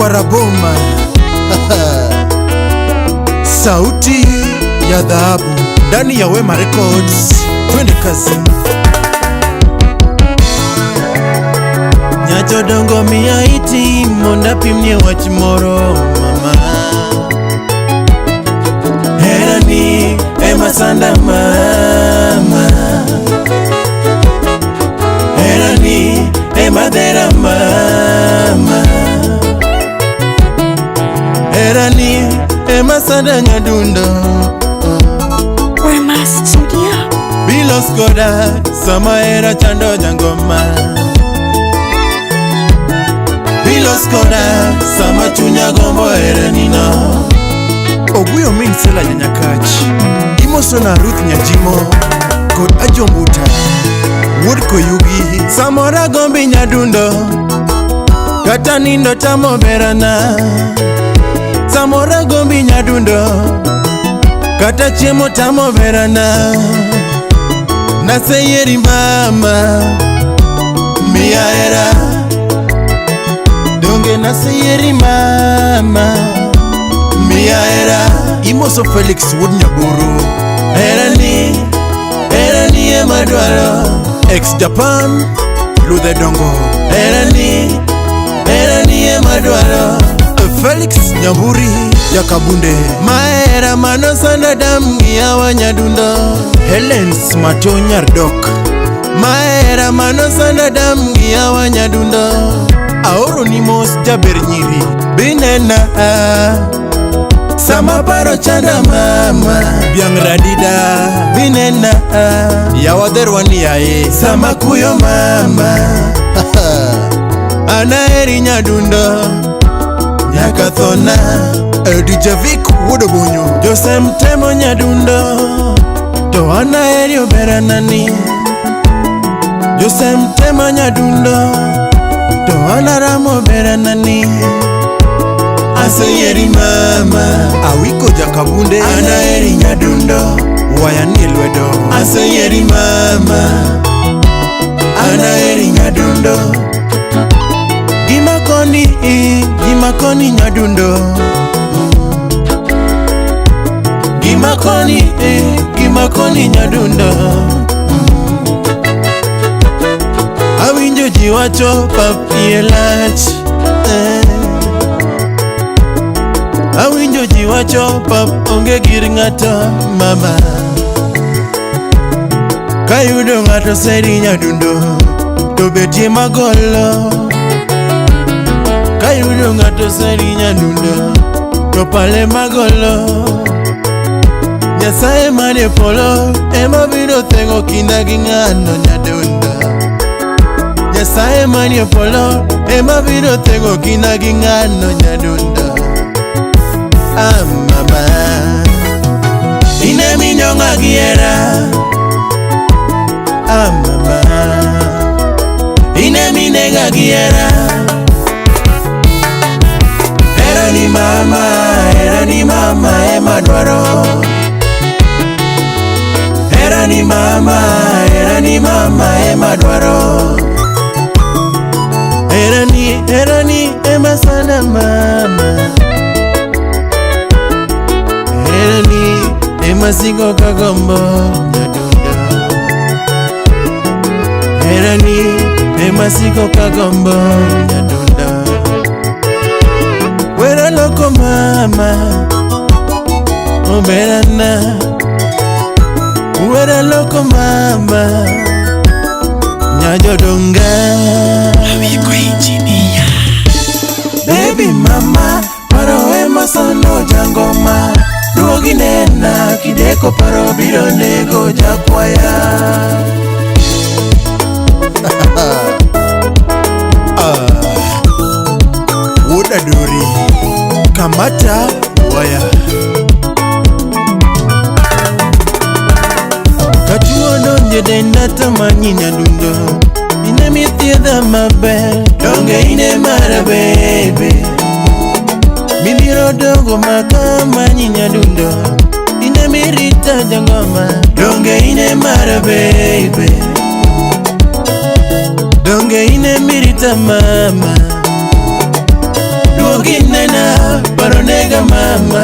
Nyakwara Boma. Sauti ya dhahabu ndani ya Wema Records. Twende kazi. Nyajodongo miya iti mondo apimnie wach moro mama. Herani ema sanda mama. Herani ema dhera mama. Herani ema sanda nyadundo. Wema Studio. Bilos koda sama hera chando jangoma. Bilos koda sama chunya gombo heranino. Oguyo min Sela Nyanyakach. Imoso na Ruth Nyajimo kod Ajombuta wuod Koyugi. Samora gombi nyadundo kata nindo tamo berana. Samora gombi nyadundo kata chiemo tamo berana. Naseyieri mama miya hera. Donge naseyieri mama miya hera. Imoso Felix wuod Nyaburu. Herani, herani ema dwaro. Ex Japan Ludhe Dongo. Herani, herani ema dwaro. Felix Nyamburi Jakabunde. Mahera mano sanda dam gi yawa nyadundo. Helen Smato Nyardok. Mahera mano sanda dam gi yawa nyadundo. Aoro ni mos jaber nyiri binena. Sama paro chanda mama. Biang radida binena. Yawa dherwa ni yae. Sama kuyo mama. Anaheri nyadundo nyaka thona. DJ Vic wuod Obonyo. Jose Mtemo nyadundo to anaheri oberanani. Jose Mtemo nyadundo to anaramo oberanani. Aseyieri mama. Awiko Jakabunde. Anaheri nyadundo waya nie lwedo. Aseyieri mama. Anaheri nyadundo. Gima koni, gima koni nyadundo. Gima koni, gima koni nyadundo. Awinjo ji wacho pap iye lach. Awinjo ji wacho pap onge gir ng'ato mama. Kayudo ng'ato seri nyadundo to betie magolo. Kayudo ng'ato seri nyadundo to pale magolo. Nyasaye manie polo ema biro theng'o kinda gi ng'ano nyadundo. Nyasaye manie polo ema biro theng'o kinda gi ng'ano nyadundo. Ah mama, ine minyong'a gi hera. Ah mama, ine minega gi hera. Herani mama, herani mama ema dwaro. Herani mama, herani mama ema dwaro. Herani, herani ema sana mama. Herani ema singo kagombo nyadundo. Herani ema singo kagombo nyadundo. Wera loko mama oberana. Wera loko mama nyajodonga. Awiko Engineer. Baby mama paro ema sando jangoma. Duogi nena kideko paro biro nego jakwaya. Wuod Adori kamata waya. Katuo donjo denda tamanyi nyadundo. Ine mithiedha maber donge ine mara bebe. Midhiro dongo makamanyi nyadundo. Ine mirita jangoma donge ine mara bebe. Donge ine mirita mama. Duogi nena, paro nega mama.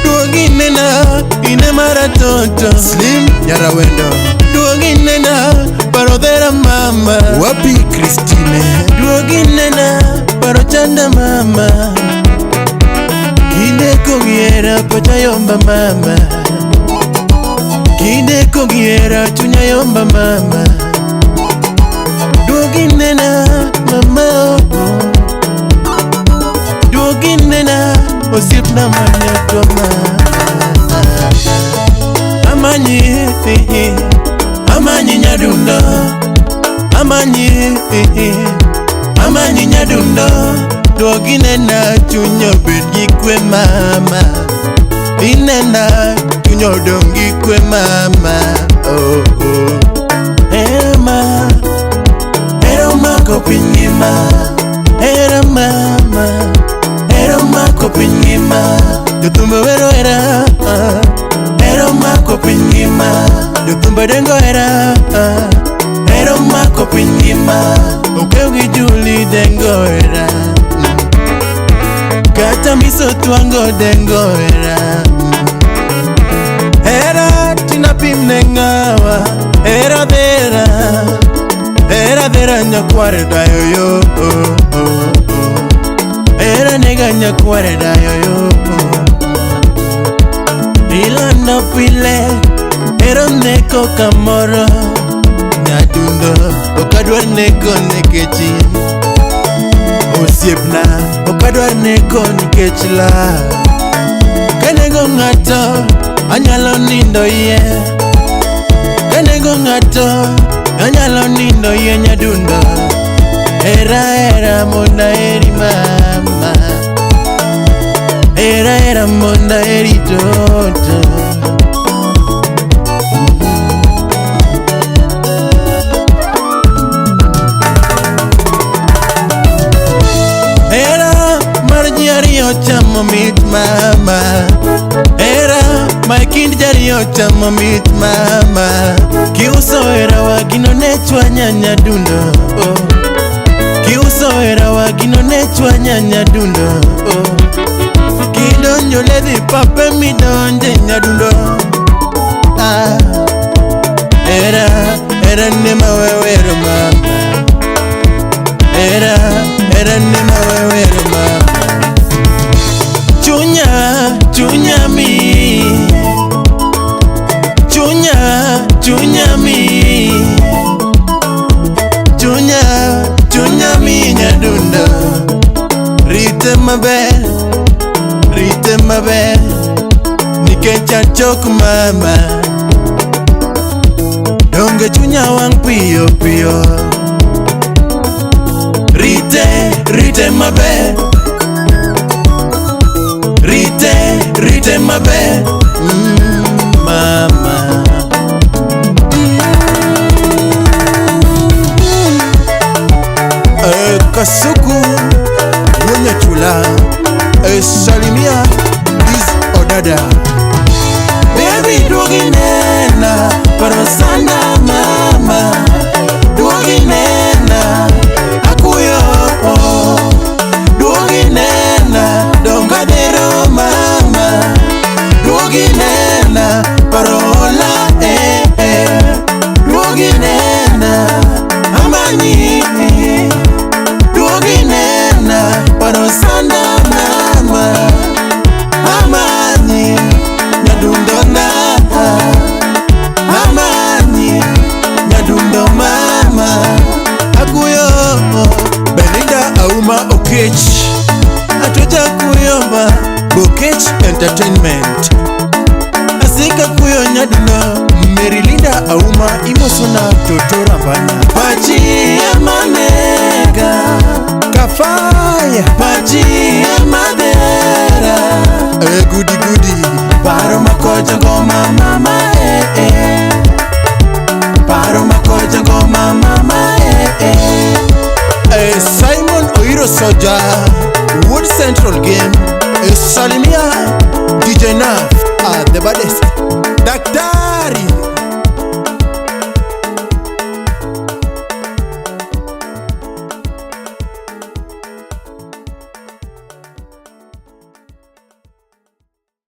Duogi nena, ine mara toto. Slim Nyarawendo. Duogi nena, paro dhera mama. Wapi Christine? Duogi nena, paro chanda mama. Kinde kogiera pacha yomba mama. Kinde kogiera chunya yomba mama. Duogi nena mama oh, oh. Duogi nena osiepna manyatwa mama. Amanyi, amanyi nyadundo. Amanyi, amanyi nyadundo. Duogi nena chuny obed gi kwe mama. Inena chuny odong' gi kwe mama. Oh, oh. Hera ma, hera omako piny ngima. Hera mama, hera omako piny ngima. Jothumbe wero hera, hera omako piny ngima. Jothumbe dengo hera, hera omako piny ngima. Okew gi Juli dengo hera. Kata miso twango dengo hera. Hera tina pim ne ng'awa. Hera dhera, hera dhera nyakware dayo yo. Oh, oh, oh. Hera nega nyakware dayo yo. Ilando pile, hera neko kamoro. Nyadundo, ok adwar neko nikech in. Osiepna, ok adwar neko nikech la. Kanego ng'ato, anyalo nindo iye. Kanego ng'ato, anyalo nindo iye nyadundo. Hera hera mondo aheri mama. Hera hera mondo aheri toto. Hera mar ji ariyo chamo mit mama. Hera ma e kind ji ariyo chamo mit mama. Kiuso hera wa gino ne chwanya nyadundo. Oh. Kiuso hera wa gino ne chwanya nyadundo. Oh. Kidonjo ledhi pape midonje nyadundo. Ah. Hera, hera ne mawewero mama. Hera, hera ne mawewero mama. Chunya, chunya mi. Chunya, chunya mi. Chunya, chunya mi nyadundo. Rite maber, rite maber. Nikech achok mama. Donge chunya wang' piyo piyo. Rite, rite maber. Rite, rite maber. Mama. Kasuku Wonyachula. Salimia Liz Odada. Baby duogi nena, paro sana mama. Duogi nena, akuyo. Duogi nena, donga dhero mama. Duogi nena, paro ola eh eh. Duogi nena, amanyi. Duogi nena, paro sana mama. Amanyi, nyadundo na. Amanyi, nyadundo mama. Akuyo, Belinda Auma Okech. Atocha kuyo ma. Bokech Entertainment. Asika kuyo nyadundo. Merilinda Auma Imosona Toto Rambanya. Pachi amanega. Kafaya. Pachi amadera. Goody goody. Paro makocha ngoma mama eh eh. Paro makocha ngoma mama eh eh. Simon Oiro Soja. Wood Central Game. Salimia DJ Naf. The baddest.